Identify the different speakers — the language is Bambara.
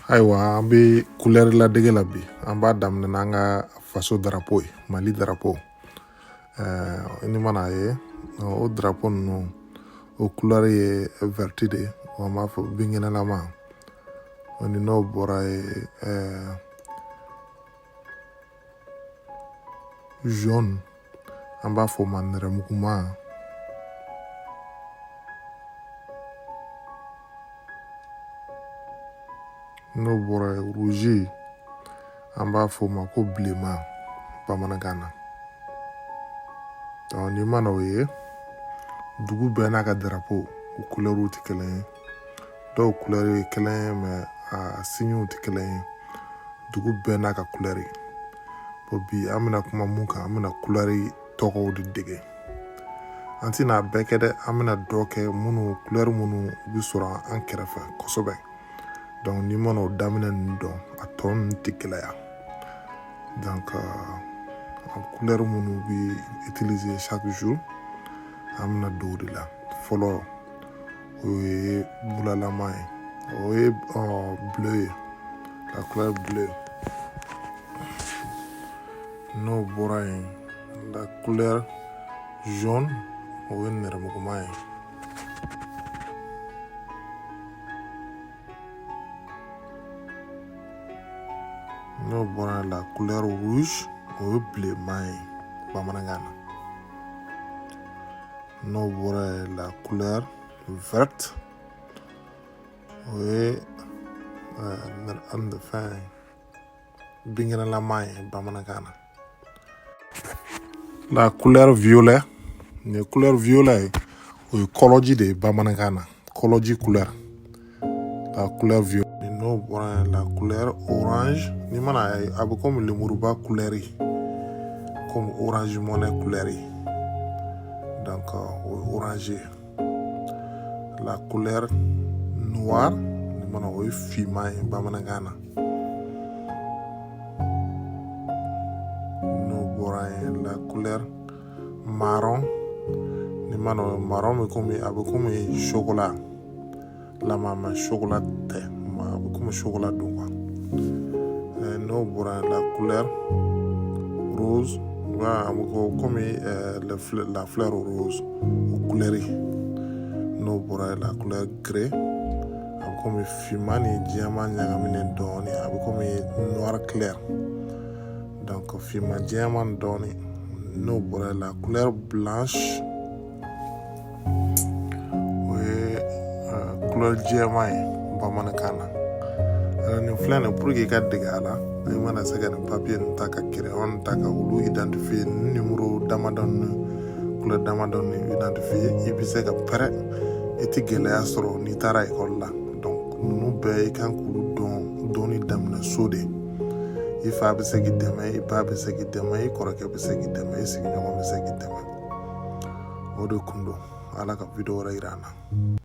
Speaker 1: Ayiwa, an bɛ couleur ladege la bi. An b'a daminɛ n'an ka faso drapeau ye, Mali drapeau. Ni mana ye, o drapeau ninnu, o couleur ye vert de ye, an b'a fɔ binkɛnɛlama. O ni n'o bɔra ye, jaune, an b'a fɔ o ma nɛrɛmuguma. N'o bɔra ye, rouge, an b'a fɔ o ma ko bilenman bamanankan na. Donc n'i mana o ye, dugu bɛɛ n'a ka drapeau, u couleurw tɛ kelen ye. Dɔw couleur ye kelen ye, mais a signew tɛ kelen ye. Dugu bɛɛ n'a ka couleur. Bon, bi an bɛna kuma mun kan? An bɛna couleur tɔgɔw de dege. An tɛna a bɛɛ kɛ dɛ, an bɛna dɔ kɛ, minnu couleur minnu bɛ sɔrɔ an kɛrɛfɛ kosɛbɛ. Donc n'i mana o daminɛ ninnu dɔn, a tɔ ninnu tɛ gɛlɛya. Donc couleur minnu bɛ utiliser chaque jour, an bɛna don o de la. Fɔlɔ, o ye bulalama ye, o ye bleu ye, la couleur bleue. N'o bɔra yen, la couleur jaune, o ye nɛrɛmuguma ye. N'o bɔra yen, la couleur rouge, o ye bilenman ye bamanankan na. N'o bɔra yen, la couleur verte, o ye fɛn binkɛnɛlama ye bamanankan na. La couleur violet, nin ye couleur violet ye, o ye kɔlɔji de ye bamanankan na, kɔlɔji couleur, la couleur violet. N'o bɔra yen, la couleur orange, n'i mana ye, a bɛ komi lemuruba couleur, komi Orange Money couleur. Donc o ye orange ye. La couleur noire, nin mana, o ye finman ye bamanankan na. N'o bɔra yen, la couleur marron, nin mana, o marron bɛ komi, a bɛ komi chocolat lama, mais chocolat tɛ, a bɛ komi chocolat don quoi. N'o bɔra yen, la couleur rose, a bɛ komi la fleur rose, o couleur. N'o bɔra yen, la couleur gris, a bɛ komi finman ni jɛman ɲagaminen dɔɔnin, a bɛ komi noir clair, donc finman jɛman dɔɔnin. N'o bɔra yen, la couleur blanche, o ye couleur jɛman ye bamanankan na. Nin filɛ nin, pour que i ka dege a la, i mana se ka nin papier nin ta, ka crayon ta, ka olu identifier, ni numéro damadɔ ni couleur damadɔ ni identifier, i bɛ se ka pɛrɛ, i tɛ gɛlɛya sɔrɔ n'i taara ekɔli la. Donc ninnu bɛɛ, i kan k'olu dɔn dɔɔni daminɛ so de. I fa bɛ se k'i dɛmɛ, i ba bɛ se k'i dɛmɛ, i kɔrɔkɛ bɛ se k'i dɛmɛ, i sigiɲɔgɔn bɛ se k'i dɛmɛ. O de kun don. Ala ka vidéo wɛrɛ yira an na.